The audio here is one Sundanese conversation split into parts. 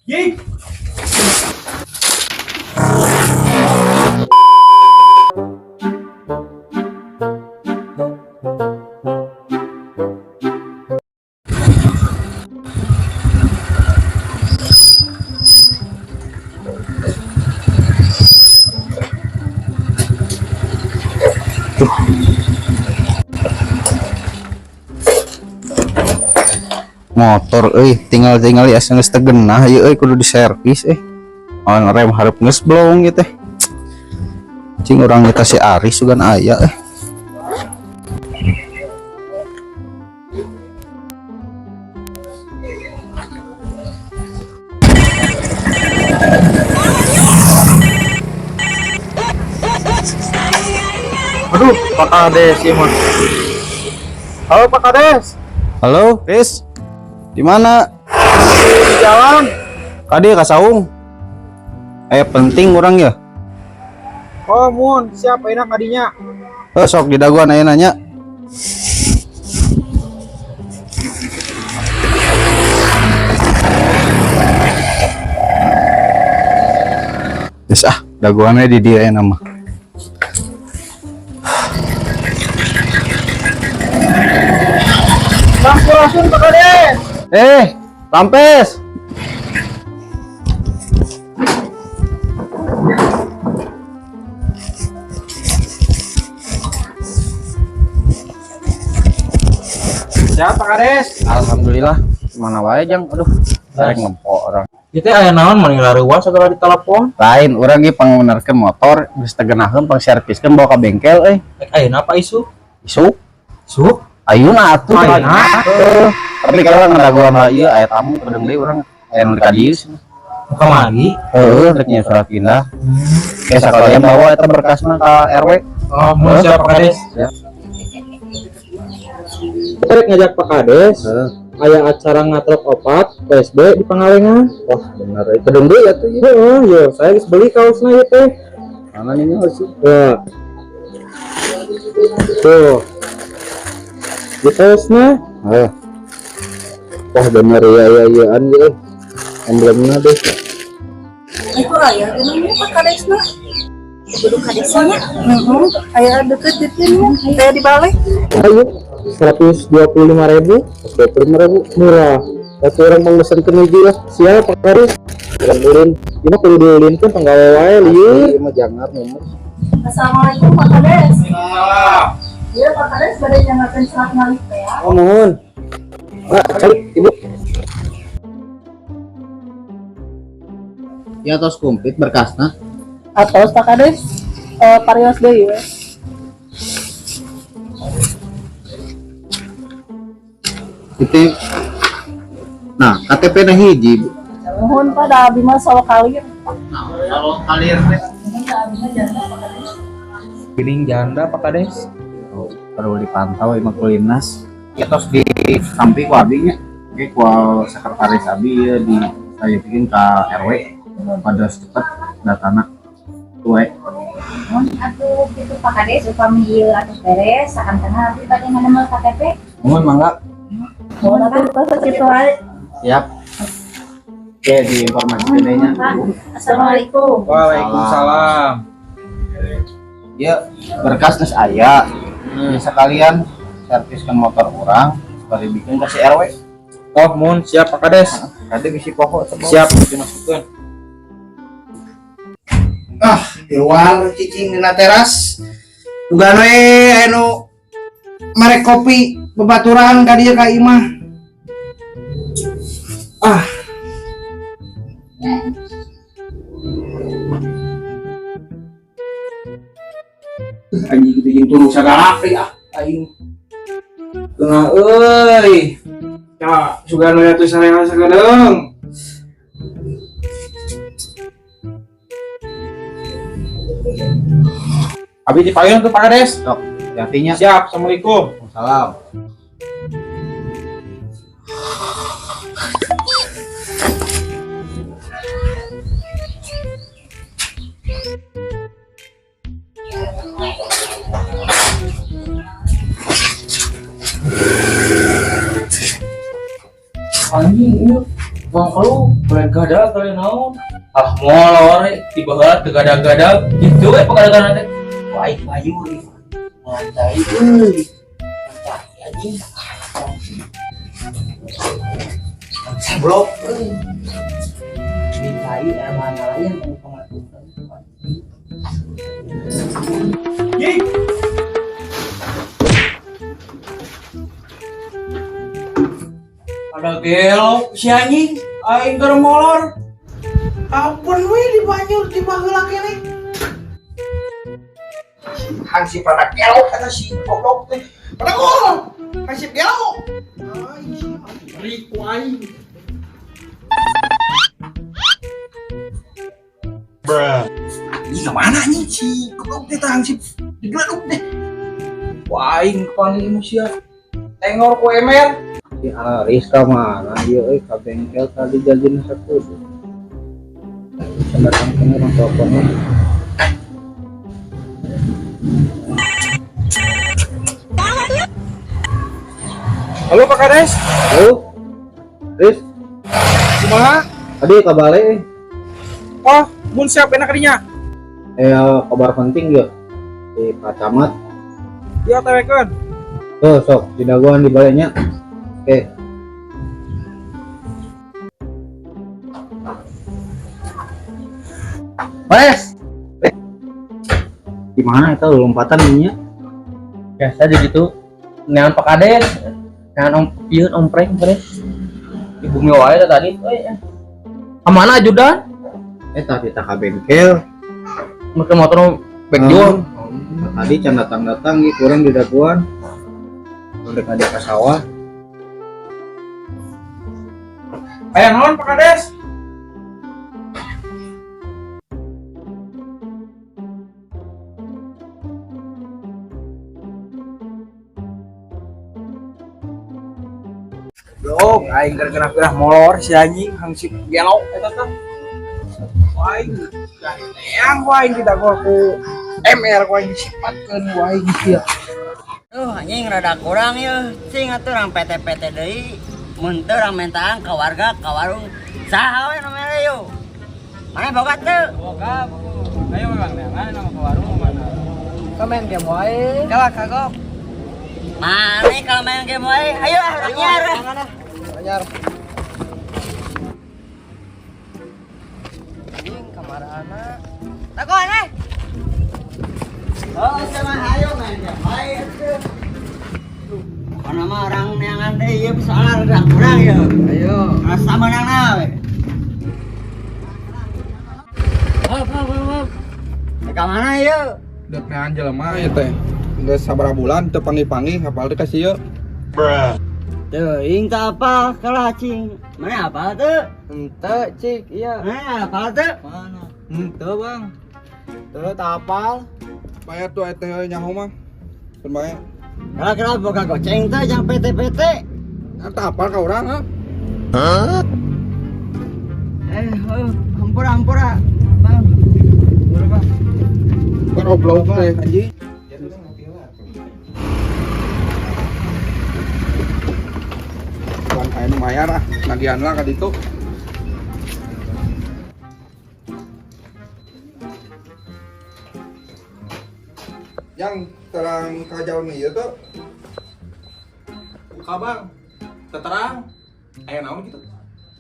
Yik. Motor euy, tinggal-tinggal ya geus teu genah ieu euy, kudu diservis eh. Oh, rem hareup geus blong ieu teh. Cing urang kita si Aris sugan aya eh. Aduh, Pak Kades ieu mah. Halo, Pak Kades. Halo, Riz. Di mana? Di jalan. Kadi ka saung. Eh, penting urang ya. Oh, mun, siap ayeuna kadinya. Eh, sok di daguan aya nanya. Geus ah, daguannya di dieu aya mah. Langsung Pak Kades. Eh, Rampes. Siap, Pak Kades. Alhamdulillah. Mana wae jang, aduh, rek ngempo orang. Kita aya naon mending laruan segala ditelepon. Lain urang ge pangmenerkeun motor geus teu geunaheun, pangserviskeun bawa ka bengkel euy. Rek ayeuna apa isu? Isuk. Isuk. Ayeuna atuh. Ayeuna. Heuh. Tapi kalau ngadaguan lah ieu aya tamu kedeung deui urang aya nu ka dieu cenah. Muka mari. Heueuh, rek nya surat pindah. Kayak sakalian bawa eta berkasna ka RW. Oh, mun, siap Pak Kades. Siap. Kita rek ngajak Pak Kades. Heeh. Aya acara ngatrok opat PSB di Pangalengan. Wah, bener euy. Kedeung deui atuh ieu. Heeh, yo, saya geus beli kaosna ieu teh. Mana nih sih? Ya. Tuh. Di kaosna. Heeh. Wah, bener ya ya ya an ieu. Emblemna deh. Itu aya ini Pak Kadesna. Kudu kadesnya. Heeh, aya deket di sini, saya di balai. Ayo, 125.000. 25.000. Murah. Satu orang mau mesen ke hiji lah. Siap Pak Kades. Urang ulin. Ieu mah kudu diulinkeun panggawe wae lieur. Ieu mah jangar nomor. Assalamualaikum Pak Kades. Iya Pak Kades bade nyanggakeun surat ngalih teh ya. Oh, mohon. Pak, cari Ibu. Ya tos komplit berkasna. Atos Pak Kades, parios deui we. Itu. Nah, KTP na hiji. Mohon Pak, da abi mah solo kalir. Nah, kalau kalir teh Mohon da abi mah janda Pak Kades. Piling janda Pak Kades. Oh, perlu dipantau emang kulinas. Ya tos di samping ku abi nya. Oke, ku sekretaris abi ya di saya bikin ke RW pada cepet datana. Tuh we. Mun atuh kitu Pak Kades upami ieu atos beres sakantena abdi bade ngadamel KTP. Mohon mangga. Mohon atuh Pak sakitu wae. Siap. Oke, di informasi nya. Pak. Assalamualaikum. Waalaikumsalam. Ya, berkas geus aya. Ya, sekalian serviskan motor orang, sekali bikin kasih RW. Oh, mun, siap Pak Kades. Tadi bisi pokok teh. Siap dimasukkeun. Ah, di luar cicing dina teras. Dugaan we anu merek kopi bebaturan ka dieu ka imah. Ah. Anjing gitu jeung turu sagala deui ah aing. Tengah euy. Ya, sugan we atuh sarean sakedeung. Abi dipayun tuh Pak Kades. Sok, artinya. Siap, Assalamualaikum. Salam. Anjing ieu. Bang kalau kalian gadag kalian naon? Ah molor tiba heula teu gadag-gadag gitu we pagadagan teh. Wah aing payu euy. Ngantai euy. Ngantai anjing. Sablok euy. Mintai mana lain anu pamatukan. Yih. Ada gelok si anjing, aing keur molor. Ampun we di banjur di baheula keneh. Hansip rada gelok kata si goblok teh. Pada gol. Hansip gelok. Aing si beri ku aing. Bruh. Ini kemana anjing si goblok teh tah hansip digeleduk teh. Wah aing kepanggil mu sia. Tengor ku emer. Si Aris ka mana ieu euy ka bengkel tadi janjina sakudu. Bisa datang kene orang teleponnya. Halo Pak Kades. Halo. Riz, Kumaha? tadi ka bale. Oh, mun siap enak kadinya. Kabar penting ge. Di Pak Camat. Ya tewekeun. Tuh sok didagoan di balenya. Oke. Wes. Gimana itu lompatan ininya? Biasa aja gitu. Nean Pak Kades, nean om pieu ompreng Kades. Di bumi wae teh tadi. Euy. Ka mana ajudan? Tadi tak ka bengkel. Make motor backdoor. Tadi can datang-datang gitu kurang di daguan. Udah ada ke sawah. Aya naon Pak Kades? Blog, aing keur gerak-gerak molor si anjing hangsip gelok eta teh. Aing yang aing didagor ku MR ku aing disipatkeun ku aing sia. Duh anjing rada kurang yeuh, cing atuh urang PT-PT deui. Mun teu urang mentaan ka warga ka warung saha we nu mere yeuh. Mana boga teu? Boga. Ayo memang neangan nama ke warung mana? Komen game wae. Kalah kagok. Mana kalau main game wae? Ayo ah, urang nyiar. Anyar. Anjing kamarana. Takon eh. Oh, sama ayo main game wae atuh. Pokona mah orang neangan deui ieu soalna rada kurang yeuh. Ayo. Rasa meunangna we. Hop hop hop hop. Ka mana ieu? Dek neangan jelema ieu teh. Geus sabaraha bulan teu panggih-panggih hafal teh ka si ieu. Teuing teu apa kalah cing. Mana apa teu? Henteu cik iya. Mana apa teu? Mana? Henteu Bang. Teu tak apal. Bayar tuh teh nyaho mah. Keun bae. Kira-kira boga goceng teh jang PT-PT. Eta apal ka urang ha? Oh, hampura hampura. Bang. Berapa? Bukan goblok teh anjing. Bukan aya nu mayar ah, nagihan lah ka ditu. Yang terang ka jalan ieu tuh. Buka bang, terang. Aya naon gitu?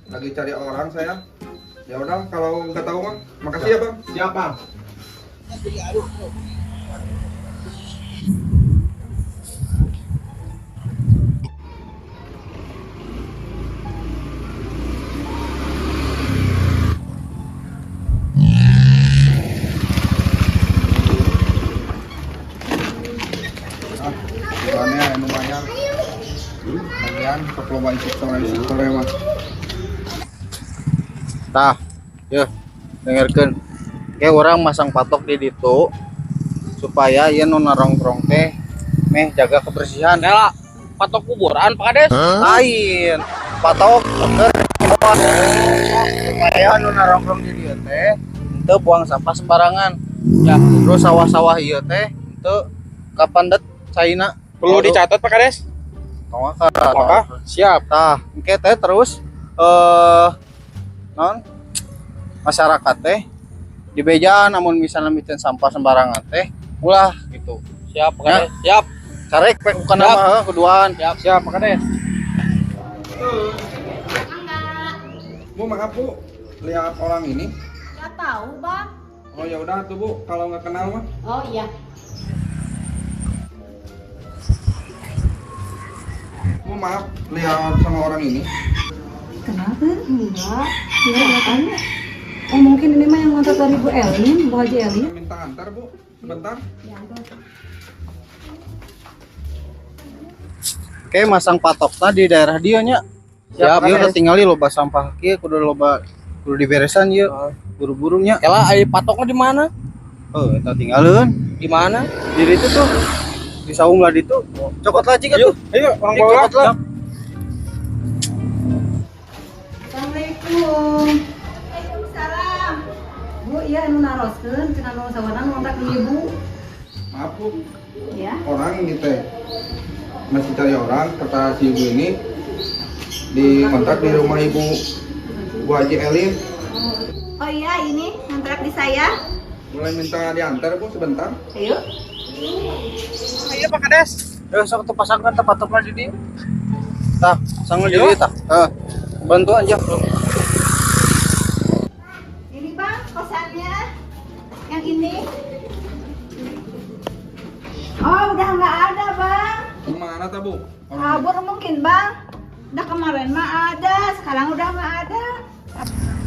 Lagi cari orang saya. Ya udah kalau nggak tahu mah, makasih ya bang. Siap bang. Ah, soalnya anu bayar. Bagian sok loba isuk sore isuk sore mah. Tah, yeuh, dengerkeun. Ke urang masang patok di ditu supaya ieu nu narongkrong teh meh jaga kebersihan. Nela, patok kuburan Pak Kades. Lain, patok keur supaya nu narongkrong di dieu teh henteu buang sampah sembarangan. Ya. Terus sawah-sawah ieu teh henteu kapandet caina. Perlu dicatat Pak Kades? Tong akar. Maka siap. Tah, engke teh terus Non masyarakat teh dibejaan amun misalnya micen sampah sembarangan teh ulah gitu. Siap, Pak Kades. Siap. Carek pek bukan nama heuh kuduan. Siap, siap, Pak Kades. Bu, maaf Bu, lihat orang ini. Gak tahu, Bang. Oh ya udah tuh Bu, kalau nggak kenal mah. Oh iya. Bu, maaf, lihat sama orang ini. Kenapa? Enggak. Enggak tanya. Oh mungkin ini mah yang ngontrak dari Bu Elin, Bu Haji Elin. Minta antar Bu, sebentar. Oke, masang patokna di daerah dia nya. Siap, Ieu Kades. udah tinggali loba sampah kieu kudu loba kudu diberesan ieu. Buru-buru nya. Kela ai patoknya di mana? Oh, eta tinggalin. Di mana? Di itu tuh. Di saung lah ditu. Cokot lah jika tuh. Ayo, orang Cik, bawa. cokot lah. Assalamualaikum. Waalaikumsalam. Bu, iya anu naroskeun cenah nu sawarna ngontrak di Ibu. Maaf Bu, Ya. orang ini teh masih cari orang, kata si ibu ini di kontrak di rumah ibu Bu Haji Elin. Oh iya, ini ngontrak di saya. Mulai minta diantar Bu sebentar. Ayo. Iya, Pak Kades. Eh, sok tuh pasangkan teh patokna di dieu. Tah, pasang di dieu tah. Heeh. Bantu aja. Ini Bang, kosannya. Yang ini. Oh, udah nggak ada, Bang. Kemana tuh Bu? Orang Kabur mungkin, Bang. Udah kemarin mah ada, sekarang udah nggak ada.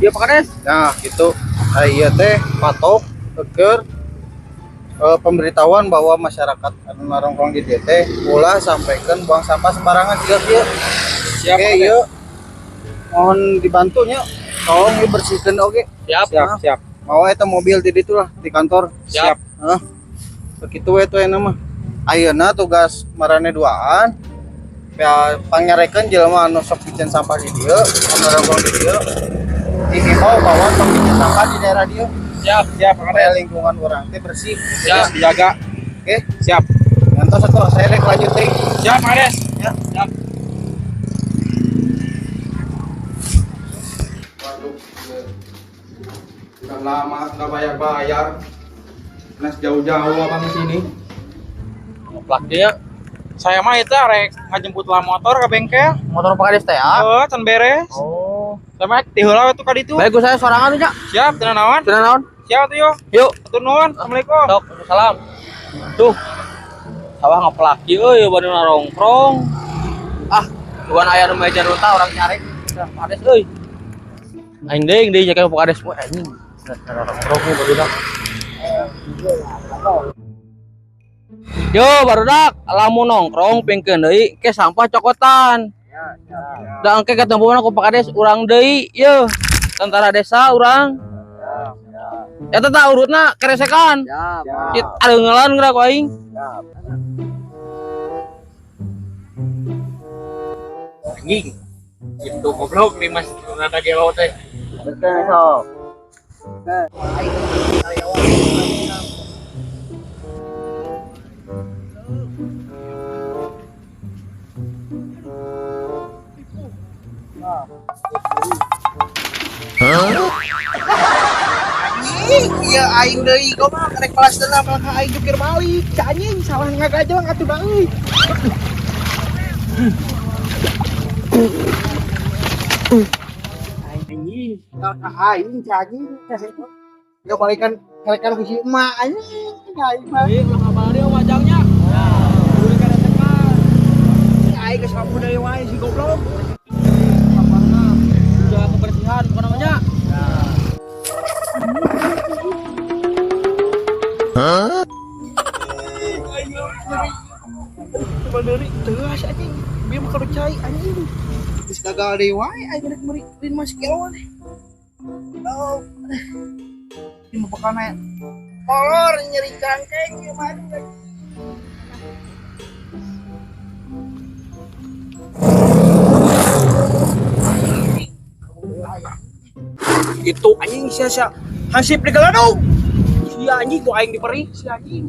Iya, Pak Kades. Nah, gitu. Nah, iya teh patok keur pemberitahuan bahwa masyarakat anu narongkrong di dieu teh ulah sampaikan buang sampah sembarangan jiga kieu. Siap, Oke, Pak Kades. ieu mohon dibantunya. Tolong dibersihkan oke. Siap, Siap, siap. Mau eta mobil di ditu lah di kantor. Siap. Hah. Begitu we tuh mah. Ayeuna tugas marane duaan. Ya pangnyarekeun jelema anu sok bikin sampah di dieu, anu nongkrong di dieu. Dihimbau bahwa tong bikin sampah di daerah dieu. Siap, siap, Pak Supaya Kades. lingkungan urang teh bersih. Siap, dijaga. Oke, Siap. ngantos atuh saya rek lanjut teh. Siap, Pak Kades. Ya. Siap. Waduh, udah lama nggak bayar-bayar. Nas jauh-jauh abang di sini. Ngeplak dia. Saya mah itu rek ngajemput lah motor ke bengkel. Motor Pak Kades teh ya. Oh, can beres. Oh. Saya mah ti heula we tuh ka ditu. Baik, saya sorangan tuh, Cak. Siap, tenang naon. Cenah naon? Siap tuh yo. Yuk. Atur nuhun. Assalamualaikum. Sok, salam. Tuh. Sawah ngeplak ieu euy bade nongkrong. Ah, bukan aya nu meja ruta orang nyari. Pak Kades euy. Aing deui deui jaga Pak Kades we anjing. Nongkrong we barudak. Yo barudak, lamun nongkrong pingkeun deui ke sampah cokotan. Da engke ketempuan ku Pak Kades urang deui yeuh. Tentara desa urang. Eta tah urutna keresekan. Cit areungelan geura ku aing. Anjing. Gitu goblok nih Mas rada gelo teh. Betul, sok. Anjing, iya aing deui kumaha karek balas dendam malah ka aing jukir balik. Cak anjing salah ngagajleng atuh da euy. Anjing, salah ka aing cak anjing. Ya balikan karekan ku si emak anjing aing mah. Ieu ulah ngabari wajangnya. Kudu keresekan. Aing geus mampu deui wae si goblok. Sampahna jaga kebersihan bukan namanya. Coba deui teuas anjing. Bieu mah cai anjing. Geus gagal deui wae aing rek meuri Linmas kilo teh. Oh. Ini mah bakal molor nyeri cangkeng ieu mah aduh. Itu anjing sia-sia. Hansip digeledug. Sia anjing ku aing diperi, sia anjing.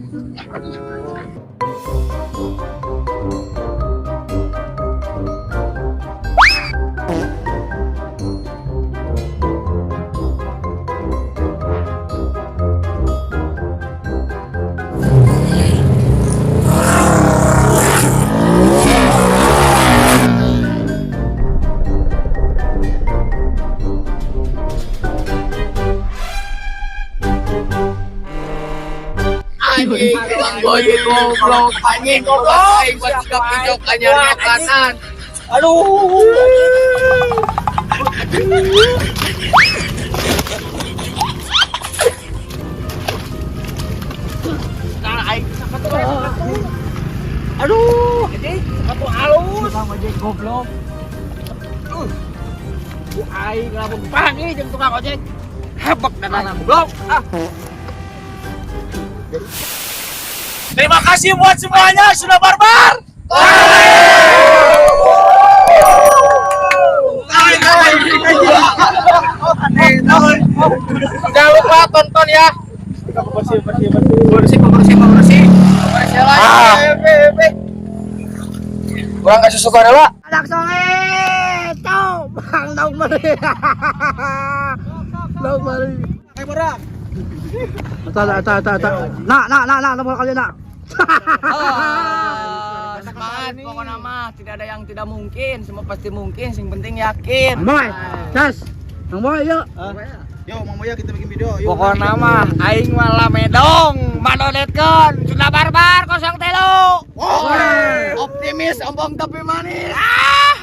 Anjing, anjing goblok, anjing goblok, aing buat sikap hijau anyar kanan. Aduh. Nah, aing sepatu sepatu. Aduh, anjing, sepatu halus. Tukang ojek goblok. Ku aing lamun panggih jeung tukang ojek. Hebek dan goblok. Ah. Terima kasih buat semuanya sudah barbar. Jangan lupa tonton ya. Bersih, bersih, bersih, bersih, bersih. Bersih lagi. Kurang kasih suka lah. Anak soleh, tau bang daung mari. Daung mari. Kayak borak. Ata ata ata ata. Nak nak nak nak nomor kali nak. Semangat pokoknya mah tidak ada yang tidak mungkin, semua pasti mungkin, sing penting yakin. Boy, gas. Mang Boy, yuk. Yo, Mang Boya kita bikin video. Yuk. Pokoknya mah aing mah lamedong, madonetkeun, sudah barbar 03. Optimis, ompong tapi manis. Ah!